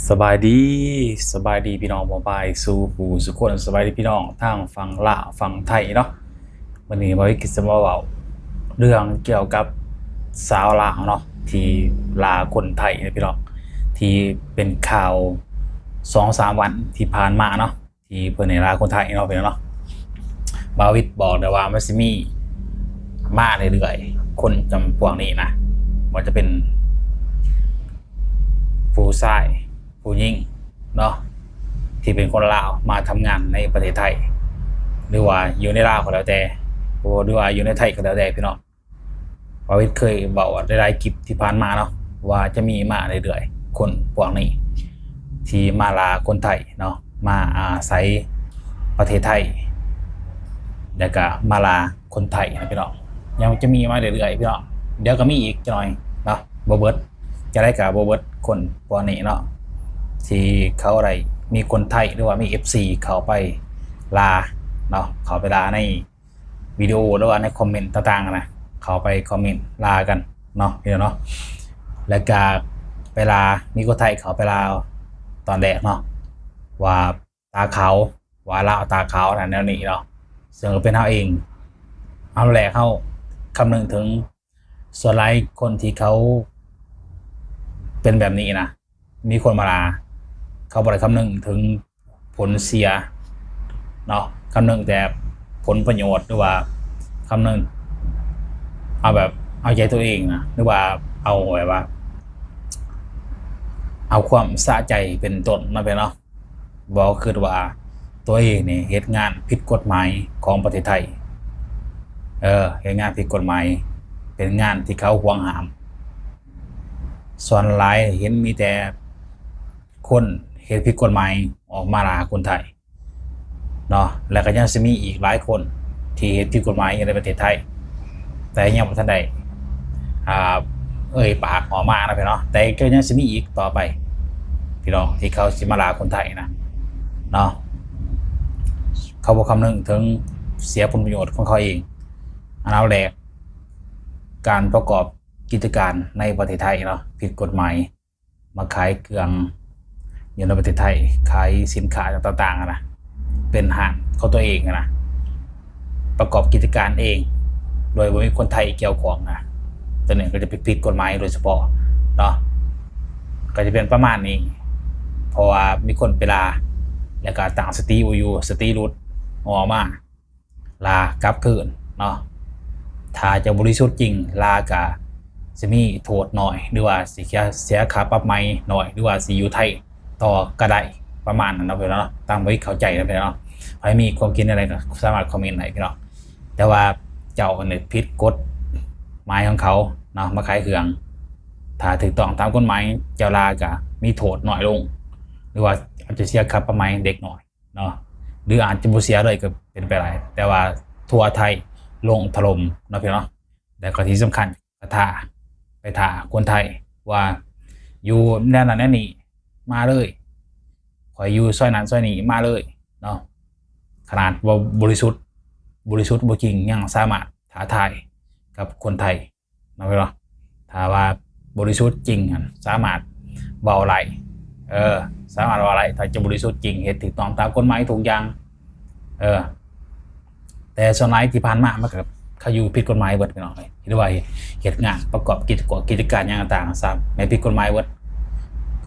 ສະບາຍດີ ສະບາຍດີພີ່ນ້ອງປ້ອງປາຍສູ່ຜູ້ສູ່ຄົນ. ສະບາຍດີພີ່ນ້ອງທາງຝັ່ງລາວຝັ່ງໄທເນາະ. ມື້ນີ້ບ່າວວິດກໍຈະມາເວົ້າເລື່ອງກ່ຽວກັບສາວລາວເນາະ ທີ່ລ່າຄົນໄທນະພີ່ນ້ອງ ທີ່ເປັນຂ່າວສອງສາມວັນທີ່ຜ່ານມາເນາະ ທີ່ເພິ່ນໄດ້ລ່າຄົນໄທເນາະພີ່ນ້ອງເນາະ. ບ່າວວິດບອກໄດ້ວ່າມັນຊິມີມາເລື້ອຍໆ ຄົນຈຳພວກນີ້ນະ ບໍ່ວ່າຈະເປັນຜູ້ຊາຍ ຜູ້ຍິງເນາະ ທີ່ເປັນຄົນລາວມາທຳງານໃນປະເທດໄທ ຫຼືວ່າຢູ່ໃນລາວກໍແລ້ວແຕ່ ຫຼືວ່າຢູ່ໃນໄທກໍແລ້ວແຕ່ພີ່ນ້ອງ. ບ່າວວິດເຄີຍເວົ້າຫຼາຍໆຄລິບທີ່ຜ່ານມາເນາະ ວ່າຈະມີມາເລື້ອຍໆ ຄົນພວກນີ້ທີ່ມາລ່າຄົນໄທເນາະ ມາອາໄສປະເທດໄທ ແລ້ວກະມາລ່າຄົນໄທນະພີ່ນ້ອງ. ຍັງຈະມີມາເລື້ອຍໆພີ່ນ້ອງ ດຽວກໍມີອີກຈັກໜ່ອຍເນາະ ບໍ່ເບິດ ຈັ່ງໃດກໍບໍ່ເບິດ ຄົນພວກນີ້ເນາະ ທີ່ເຂົາໄດ້ມີຄົນໄທ ຫຼືວ່າມີເອັຟຊີເຂົ້າໄປລ່າເນາະ ເຂົ້າໄປລ່າໃນ ວິດີໂອ ຫຼືວ່າໃນຄອມເມັນຕ່າງໆນະ ເຂົ້າໄປຄອມເມັນລາກັນເນາະ ພີ່ນ້ອງເນາະ. ແລ້ວກະໄປລາ ມີຄົນໄທເຂົ້າໄປລາຕອນແລກເນາະ ວ່າຕາຂາວ ວ່າລາວຕາຂາວນັ້ນແນວນີ້ເນາະ ເຊິ່ງກໍເປັນເຮົາເອງ ເຮົາແລກ ເຮົາຄຳນຶງເຖິງ ສ່ວນຫຼາຍຄົນທີ່ເຂົາເປັນແບບນີ້ນະ ມີຄົນມາລາ ເຂົາບໍ່ໄດ້ຄຳນຶງເຖິງຜົນເສຍເນາະ ຄຳນຶງແຕ່ຜົນປະໂຫຍດ ຫຼືວ່າຄຳນຶງເອົາແບບເອົາໃຈຕົວເອງນະ ຫຼືວ່າເອົາແບບວ່າເອົາຄວາມສະໃຈເປັນຕົ້ນເນາະ ເປັນເນາະ. ບໍ່ຄິດວ່າຕົວເອງນີ້ເຮັດງານຜິດກົດໝາຍຂອງປະເທດໄທ ເອີ ເຮັດງານຜິດກົດໝາຍ ເປັນງານທີ່ເຂົາຫວງຫ້າມ. ສ່ວນຫຼາຍເຫັນມີແຕ່ຄົນເຮັດຜິດກົດໝາຍອອກມາລ່າຄົນໄທເນາະ ແລ້ວກໍຍັງຊິມີອີກຫຼາຍຄົນທີ່ເຮັດຜິດກົດໝາຍຢູ່ໃນປະເທດໄທ ແຕ່ຍັງບໍ່ທັນໄດ້ ອ່າ ເອີ່ຍປາກອອກມານະພີ່ນ້ອງເນາະ ແຕ່ກໍຍັງຊິມີອີກຕໍ່ໄປ ພີ່ນ້ອງ ທີ່ເຂົາຊິມາລ່າຄົນໄທນະເນາະ ເຂົາບໍ່ຄຳນຶງເຖິງເສຍຜົນປະໂຫຍດຂອງເຂົາເອງ. ອັນດັບແລກ ການປະກອບກິດຈະການໃນປະເທດໄທເນາະ ຜິດກົດໝາຍ ມາຂາຍເຄື່ອງຢູ່ໃນປະເທດໄທ ຂາຍສິນຄ້າຕ່າງໆຫັ້ນນະ ເປັນຮ້ານຂອງຕົວເອງຫັ້ນນະ ປະກອບກິດຈະການເອງ ໂດຍບໍ່ມີຄົນໄທກ່ຽວຂ້ອງນະ ຕົວນີ້ກໍຈະເປັນຜິດກົດໝາຍໂດຍສະເພາະເນາະ ກໍຈະເປັນປະມານນີ້ ເພາະວ່າມີຄົນໄປລ່າ ແລ້ວກໍຕັ້ງສະຕິບໍ່ຢູ່ ສະຕິຫຼຸດ ອອກມາ ລາກັບຄືນເນາະ. ຖ້າເຈົ້າບໍລິສຸດຈິງ ລາກະຊິມີໂທດໜ້ອຍ ຫຼືວ່າຊິເສຍ ເສຍຄ່າປັບໃໝໜ້ອຍ ຫຼືວ່າຊິຢູ່ໄທຕໍ່ກໍໄດ້ ປະມານນັ້ນເນາະ ພີ່ນ້ອງເນາະ. ຕາມທີ່ເຂົ້າໃຈນະພີ່ນ້ອງເນາະ. ໃຜມີຄວາມຄິດແນວໃດກໍສາມາດຄອມເມັນໄດ້ພີ່ນ້ອງ. ແຕ່ວ່າເຈົ້ານີ້ຜິດກົດໝາຍຂອງເຂົາເນາະ ມາຂາຍເຄື່ອງ. ຖ້າຖືກຕ້ອງຕາມກົດໝາຍ ເຈົ້າລາກະມີໂທດໜ້ອຍລົງ ຫຼືວ່າອາດຈະເສຍຄ່າປັບໃໝເລັກນ້ອຍ ເນາະ ຫຼືອາດຈະບໍ່ເສຍເລີຍກໍເປັນໄປໄດ້ ແຕ່ວ່າທົ່ວໄທລົງຖະຫຼົ່ມເນາະ ພີ່ນ້ອງເນາະ. ແລ້ວກໍທີ່ສຳຄັນ ກໍຖ້າ ໄປຖ້າຄົນໄທວ່າຢູ່ແນວນັ້ນແນວນີ້ ມາເລີຍ ຂ້ອຍຢູ່ຊອຍນັ້ນຊອຍນີ້ ມາເລີຍເນາະ. ຂະໜາດບໍ່ບໍລິສຸດ ບໍລິສຸດບໍ່ຈິງ ຍັງສາມາດທ້າທາຍກັບຄົນໄທ ເນາະ ພີ່ນ້ອງເນາະ. ຖ້າວ່າບໍລິສຸດຈິງຫັ້ນ ສາມາດເວົ້າໄດ້ ເອີ ສາມາດເວົ້າໄດ້ ຖ້າຈະບໍລິສຸດຈິງ ເຮັດຖືກຕ້ອງຕາມກົດໝາຍທຸກຢ່າງ ເອີ ແຕ່ສ່ວນຫຼາຍທີ່ຜ່ານມາ ມັນກໍເຂົາຢູ່ຜິດກົດໝາຍເບິດ ພີ່ນ້ອງເອີຍ. ເຮັດວ່າເຮັດງານປະກອບກິດຈະການ ກິດຈະການຫຍັງຕ່າງໆ ຊະແມ່ນຜິດກົດໝາຍເບິດ.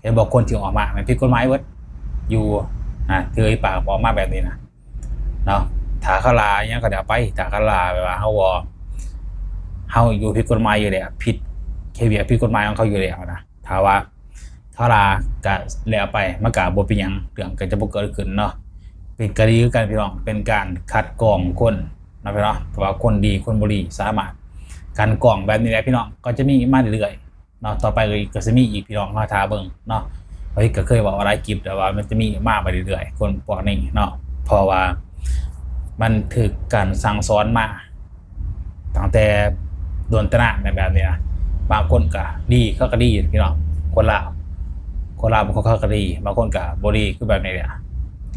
ເຫັນບໍ່ ຄົນທີ່ອອກມາແມ່ນຜິດກົດໝາຍເບິດ ຢູ່ ນະ ທີ່ເອີ່ຍປາກອອກມາແບບນີ້ນະ ເນາະ. ຖ້າເຂົາລ່າຫຍັງກໍແລ້ວໄປ ຖ້າເຂົາລ່າແບບວ່າເຮົາບໍ່ ເຮົາຢູ່ຜິດກົດໝາຍຢູ່ແລ້ວ ຜິດ ເຮັດວຽກຜິດກົດໝາຍຂອງເຂົາຢູ່ແລ້ວນະ ຖ້າວ່າເຂົາລ່າກໍແລ້ວໄປ ມັນກໍບໍ່ເປັນຫຍັງ ເລື່ອງກໍຈະບໍ່ເກີດຂຶ້ນເນາະ. ເປັນກະດີຄືກັນ ພີ່ນ້ອງ ເປັນການຄັດກອງຄົນເນາະ ພີ່ນ້ອງເນາະ. ເພາະວ່າຄົນດີຄົນບໍ່ດີ ສາມາດກັ່ນກອງແບບນີ້ແຫຼະ ພີ່ນ້ອງ ກໍຈະມີມາເລື້ອຍໆ ເນາະ. ຕໍ່ໄປກໍ ກໍຊິມີອີກ ພີ່ນ້ອງ ເຮົາຖ້າເບິ່ງເນາະ. ຂ້ອຍກໍເຄີຍເວົ້າຫຼາຍຄລິບແລ້ວວ່າ ມັນຈະມີມາໄປເລື້ອຍໆ ຄົນພວກນີ້ເນາະ ເພາະວ່າມັນຖືກການສັ່ງສອນມາຕັ້ງແຕ່ດົນແຕ່ນານແມ່ນແບບນີ້ນະ. ບາງຄົນກໍດີ ເຂົາກໍດີ ພີ່ນ້ອງ ຄົນລາວ ຄົນລາວບາງຄົນເຂົາກໍດີ ບາງຄົນກໍບໍ່ດີ ຄືແບບນີ້ແຫຼະ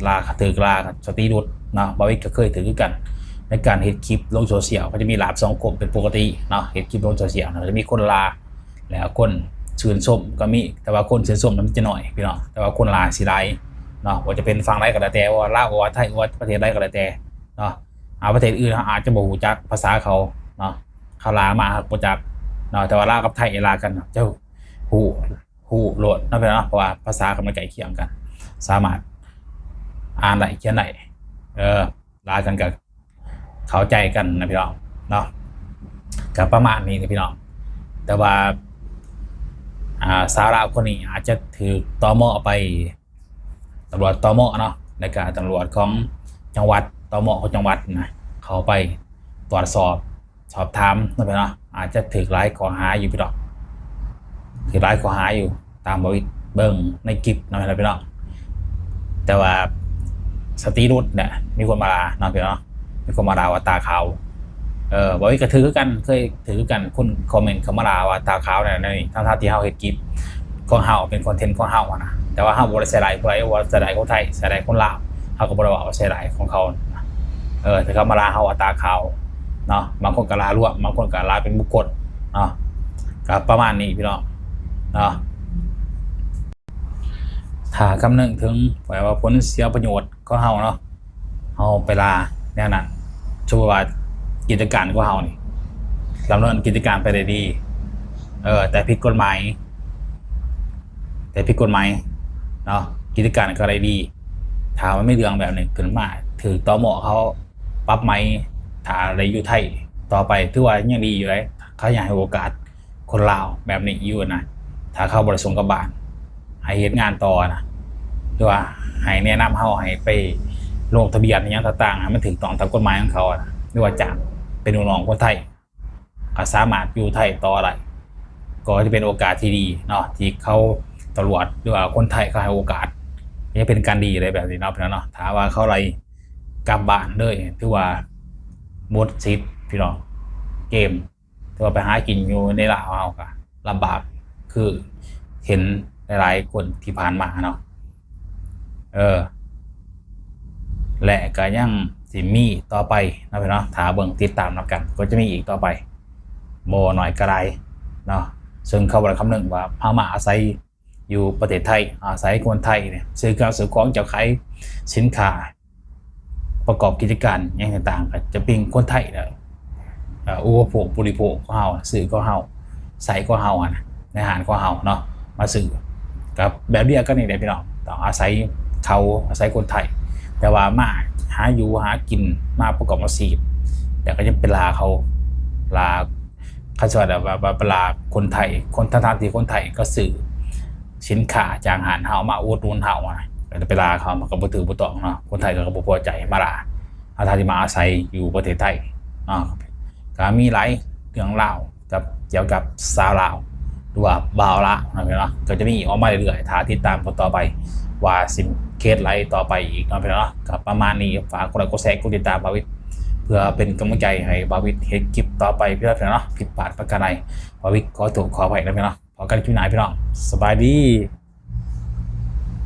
ລາ ຖືກລາ ສະຕິຫຼຸດເນາະ. ບ່າວວິດກໍເຄີຍຖືກຄືກັນ ໃນການເຮັດຄລິບລົງໂຊຊຽວ ກໍຈະມີລາບສອງກົມເປັນປົກກະຕິເນາະ. ເຮັດຄລິບລົງໂຊຊຽວ ກໍຈະມີຄົນລາ ແລ້ວຄົນ ຊື່ນຊົມກໍມີ ແຕ່ວ່າຄົນຊື່ນຊົມມັນຈະໜ້ອຍພີ່ນ້ອງ ແຕ່ວ່າຄົນລາຊິຫຼາຍເນາະ ບໍ່ວ່າຈະເປັນຝັ່ງໃດກໍແລ້ວແຕ່ ວ່າລາວ ວ່າໄທ ວ່າປະເທດໃດກໍແລ້ວແຕ່ເນາະ. ອາ ປະເທດອື່ນເຮົາອາດຈະບໍ່ຮູ້ຈັກພາສາເຂົາເນາະ ເຂົາລາມາເຮົາບໍ່ຈັກເນາະ ແຕ່ວ່າລາວກັບໄທລາກັນ ເຈົ້າຮູ້ ຮູ້ໂລດເນາະ ເພາະວ່າພາສາກໍມັນໃກ້ຄຽງກັນ ສາມາດອ່ານໄດ້ ຂຽນໄດ້ ເອີ ລາວກັນກໍເຂົ້າໃຈກັນນະພີ່ນ້ອງເນາະ. ກໍປະມານນີ້ນະພີ່ນ້ອງ ແຕ່ວ່າ ອ່າ ຊາວລາວຄົນນີ້ອາດຈະຖືກ ຕມ ໄປ ຕຳຫຼວດ ຕມ ເນາະ ແລ້ວກໍຕຳຫຼວດຂອງຈັງຫວັດ ຕມ ຂອງຈັງຫວັດນະ ເຂົ້າໄປກວດສອບ ສອບຖາມເນາະ ພີ່ນ້ອງເນາະ ອາດຈະຖືກຫຼາຍຂໍ້ຫາຢູ່ພີ່ນ້ອງ ຖືກຫຼາຍຂໍ້ຫາຢູ່ ຕາມບ່າວວິດເບິ່ງໃນຄລິບເນາະ ພີ່ນ້ອງ. ແຕ່ວ່າສະຕິຫຼຸດແຫຼະ ມີຄົນມາດ່າເນາະ ພີ່ນ້ອງເນາະ ມີຄົນມາດ່າວ່າຕາຂາວ ເອີ ບ່າວວິດກໍຖືກຄືກັນ ເຄີຍຖືກຄືກັນ ຄົນຄອມເມັນເຂົ້າມາດ່າວ່າຕາຂາວນັ້ນນີ້ ທັງໆທີ່ເຮົາເຮັດຄລິບຂອງເຮົາ ເປັນຄອນເທັນຂອງເຮົາຫັ້ນນະ ແຕ່ວ່າເຮົາບໍ່ໄດ້ໃສ່ຮ້າຍຜູ້ໃດ ບໍ່ໄດ້ໃສ່ຮ້າຍຄົນໄທ ໃສ່ຮ້າຍຄົນລາວ ເຮົາກໍບໍ່ໄດ້ເວົ້າໃສ່ຮ້າຍຂອງເຂົາ ເອີ ແຕ່ເຂົາມາດ່າເຮົາວ່າຕາຂາວເນາະ ບາງຄົນກໍດ່າລວມ ບາງຄົນກໍດ່າເປັນບຸກຄົນເນາະ ກໍປະມານນີ້ພີ່ນ້ອງເນາະ. ຖ້າຄຳນຶງເຖິງແບບວ່າຜົນເສຍປະໂຫຍດຂອງເຮົາເນາະ ເຮົາໄປລ່າແນວນັ້ນ ສົມມຸດວ່າກິດຈະການຂອງເຮົານີ້ ດຳເນີນກິດຈະການໄປໄດ້ດີ ເອີ ແຕ່ຜິດກົດໝາຍ ແຕ່ຜິດກົດໝາຍເນາະ ກິດຈະການກໍໄດ້ດີ. ຖ້າມັນມີເລື່ອງແບບນີ້ຂຶ້ນມາ ຖືກ ຕມ ເຂົາປັບໃໝ ຖ້າໄດ້ຢູ່ໄທຕໍ່ໄປ ຖືວ່າຍັງດີຢູ່ເດ້ ເຂົາຍັງໃຫ້ໂອກາດ ຄົນລາວແບບນີ້ຢູ່ນະ ຖ້າເຂົາບໍ່ໄດ້ສົ່ງກັບບ້ານ ໃຫ້ເຮັດງານຕໍ່ນະ ຫຼືວ່າໃຫ້ແນະນຳເຮົາໃຫ້ໄປລົງທະບຽນອີ່ຫຍັງຕ່າງໆ ໃຫ້ມັນຖືກຕ້ອງຕາມກົດໝາຍຂອງເຂົານະ ຫຼືວ່າຈ້າງເປັນລູກນ້ອງຄົນໄທ ກໍສາມາດຢູ່ໄທຕໍ່ໄດ້ ກໍຈະເປັນໂອກາດທີ່ດີເນາະ ທີ່ເຂົາຕຳຫຼວດ ຫຼືວ່າຄົນໄທເຂົາໃຫ້ໂອກາດ ຈະເປັນການດີເລີຍແບບນີ້ເນາະ ພີ່ນ້ອງເນາະ. ຖ້າວ່າເຂົາໄລ່ກັບບ້ານເລີຍ ຖືວ່າໝົດສິດພີ່ນ້ອງ ເກມ ແຕ່ວ່າໄປຫາກິນຢູ່ໃນລາວເຮົາກໍລຳບາກ ຄືເຫັນຫຼາຍໆຄົນທີ່ຜ່ານມາເນາະ ເອີ ແລະກໍຍັງຊິມີຕໍ່ໄປເນາະ ພີ່ນ້ອງເນາະ ຖ້າເບິ່ງຕິດຕາມນຳກັນ ກໍຈະມີອີກຕໍ່ໄປ ບໍ່ໜ້ອຍກໍຫຼາຍເນາະ. ເຊິ່ງເຂົາບໍ່ໄດ້ຄຳນຶງວ່າເຮົາມາອາໄສ ຢູ່ປະເທດໄທ ອາໄສຄົນໄທນີ້ ຊື້ເຄື່ອງຊື້ຂອງ ເຈົ້າຂາຍສິນຄ້າ ປະກອບກິດຈະການຫຍັງຕ່າງໆ ກໍຈະເປັນຄົນໄທແຫຼະ ເອີ ອຸປະໂພກບໍລິໂພກຂອງເຮົາ ຊື້ຂອງເຮົາ ໃຊ້ຂອງເຮົາຫັ້ນນະ ໃນຮ້ານຂອງເຮົາເນາະ ມາຊື້ ກໍແບບດຽວກັນນີ້ແຫຼະພີ່ນ້ອງ ຕ້ອງອາໄສເຂົາ ອາໄສຄົນໄທ ແຕ່ວ່າມາຫາຢູ່ຫາກິນ ມາປະກອບອາຊີບ ແຕ່ກໍຍັງໄປລ່າເຂົາ ລ່າ ເຂົາຊິວ່າແບບວ່າ ວ່າໄປລ່າຄົນໄທ ຄົນ ທັງໆທີ່ຄົນໄທກໍຊື້ສິນຄ້າຈາກຮ້ານເຮົາມາອຸດໜູນເຮົານະ ກໍໄປລ່າເຂົາ ມັນກໍບໍ່ຖືກບໍ່ຕ້ອງເນາະ ຄົນໄທເຂົາກໍບໍ່ພໍໃຈ ມາລ່າ ທັງໆທີ່ມາອາໄສຢູ່ປະເທດໄທເນາະ. ກໍມີຫຼາຍເລື່ອງລາວກັບ ກ່ຽວກັບຊາວລາວ ຫຼືວ່າບ່າວລາວເນາະ ພີ່ນ້ອງເນາະ ກໍຈະມີອອກມາເລື້ອຍໆ ຖ້າຕິດຕາມກັນຕໍ່ໄປ ວ່າຊິເຄສໃດຕໍ່ໄປອີກເນາະ ພີ່ນ້ອງເນາະ. ກໍປະມານນີ້ ຝາກກົດໄລກົດແຊ ກົດຕິດຕາມບ່າວວິດ ເພື່ອເປັນກຳລັງໃຈໃຫ້ບ່າວວິດເຮັດຄລິບຕໍ່ໄປ ພີ່ນ້ອງເນາະ. ຜິດພາດປະການໃດ ບ່າວວິດຂໍໂທດຂໍອະໄພນຳ ພີ່ນ້ອງ. ພໍກັນຄລິບໜ້າ ພີ່ນ້ອງ ສະບາຍດີ.